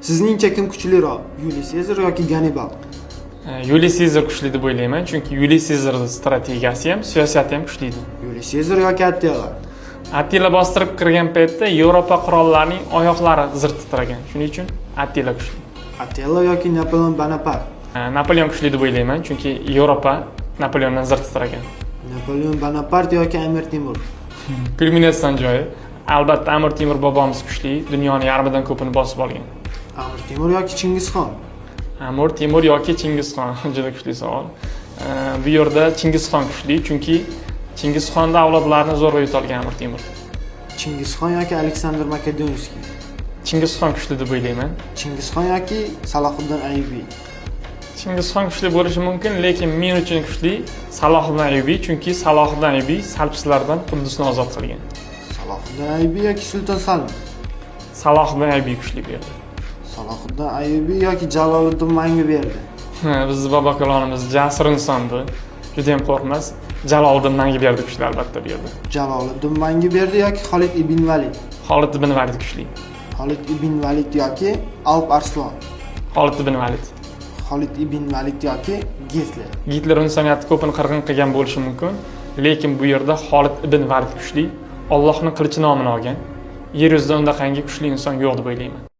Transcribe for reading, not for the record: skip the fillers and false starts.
Sizningcha kim kuchliroq, Yuliy Sezar yoki Gannibal? Yuliy Sezar kuchli deb o'ylayman, chunki Yuliy Sezarning strategiyasi ham, siyosati ham kuchli edi. Yuliy Sezar yoki Attila? Attila bostirib kirgan paytda Yevropa qirollarining oyoqlari zir titragan. Shuning uchun Attila kuchli. Attila yoki Napoleon Bonapart? Napoleon kuchli deb o'ylayman, chunki Yevropa Napoleondan zir titragan. Napoleon Bonapart yoki Amir Temur? Kulminatsion joyi. Albatta, Amir Temur bobomiz kuchli, dunyoni yarmidan ko'pini bosib olgan. Amir Temur yoki Chingizxon? Amir Temur yoki Chingizxon, juda kuchli savol. Bu yerda Chingizxon kuchli, chunki Chingizxonni avlodlarini zo'rg'a yutolgan Amir Temur. Chingizxon yoki Aleksandr Makedonskiy? Chingizxon kuchli deb o'ylayman. Chingizxon yoki Salohiddin Ayyubiy? Chingizxon kuchli bo'lishi mumkin, lekin men uchun kuchli Salohiddin Ayyubiy, chunki Salohiddin Ayyubiy salibchilardan Quddusni ozod qilgan. Salohiddin Ayyubiy yoki Sulton Salim? Salohiddin Ayyubiy kuchli bu yerda. Salohiddin Ayyubiy yoki Jaloliddin Manguberdi? Bizni bobokalonimiz jasur inson bu. Juda ham qo'rqmas. Jaloliddin Manguberdi kuchli albatta bu yerda. Jaloliddin Manguberdi yoki Xolid ibn Valid? Xolid ibn Valid kuchli. Xolid ibn Valid yoki Alp Arslon? Xolid ibn Valid. Xolid ibn Valid yoki Gitler? Gitler insoniyatni ko'pini qirg'in qilgan bo'lishi mumkin, lekin bu yerda Xolid ibn Valid kuchli. Allohning qilichi nomini olgan. Yer yuzida undaqangi kuchli inson yo'q deb o'ylayman.